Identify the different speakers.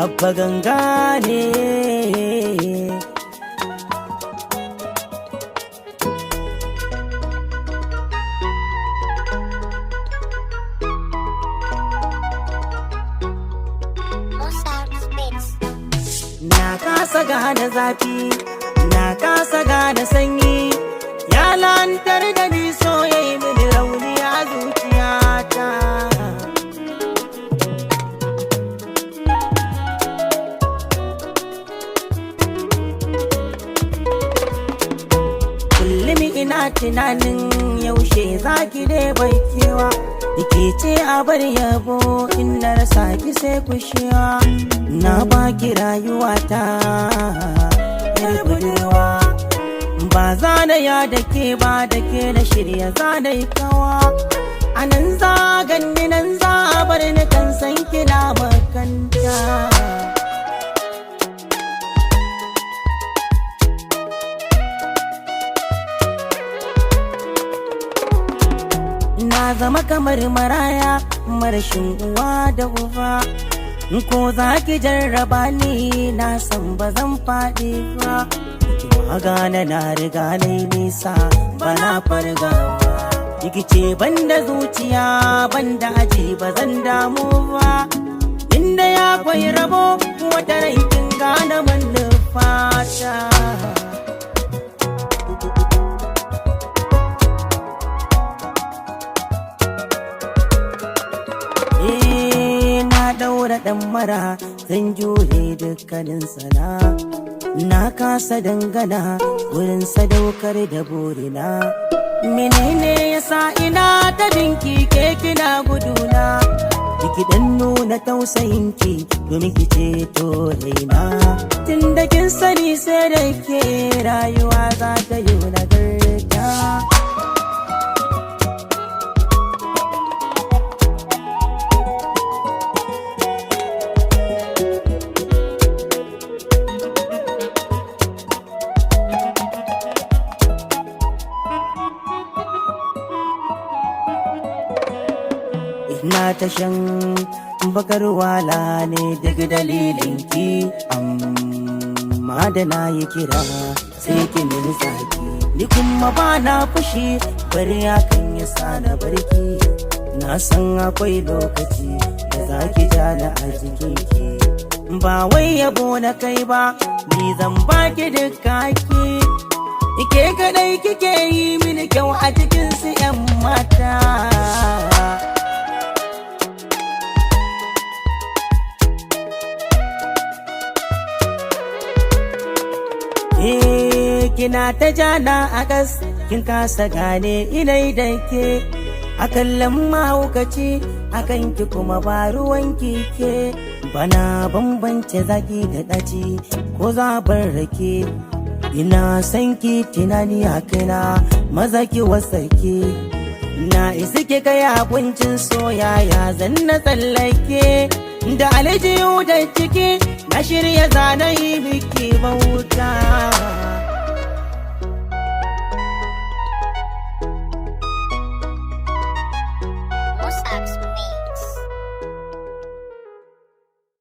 Speaker 1: Abba ganga ne.
Speaker 2: Musa Spitz.
Speaker 1: Na kasa gane zafi, na kasa gane sanyi, ya lantar da ni so ya yi mini rauni a zuciyata. Kullum ina tunanin yaushe za ki bai kewa, Ike ce a bar yabo in na rasa ki sai kushewa. Na baki rayuwata, yar budurwa. Ba za na ya da ke ba, da ke na shirya za na yi kawa. A nan za ganni, nan za a bar ni, kan san kina makanta. Na zama kamar maraya, marashin uwa da uba. Ko za ki jarraba ni, na san ba zan faɗi ba. Ki gane na riga na yi nisa, ba na farga ba. Rikice banda zuciya banda aji, ba zan damu ba. Inda ya kwai rabo, wata rai kin gane manufata. Eh, na daura ɗan mara, zan jure dukkanin sana. Na kasa dangana wurin sadaukar da burina. Menene yasa ina ta binki, ke kina guduna? Ki dan nuna tausayinki domin ki ceto raina. Tun da kin sani sai da ke rayuwa za ta yi nagarta. Ina ta shan bakar wala ne duk dalilinki, amma da na yi kira sai ki mini tsaki. Ni kuma ba na fushi, bari hakan ya sa na barki. Na san akwai lokaci da za ki ja na a jikinki. Ba wai yabo na kai ba, ni zan baki dukka ki. Ke kadai kike yi mini kyau a cikin su 'yan mata. Eh, kina ta jana a gas, kin kasa gane inai da ke. A kallon mahaukaci akan ki, kuma ba ruwan kike. Bana bambance zaki da ɗaci ko zabar rake. Ina san ki, tunani a kaina, maza ki wasake. Na isi ki kai abincin soyaya, zan na tsallake. Da aljihu da ciki, na shirya zanayi biki.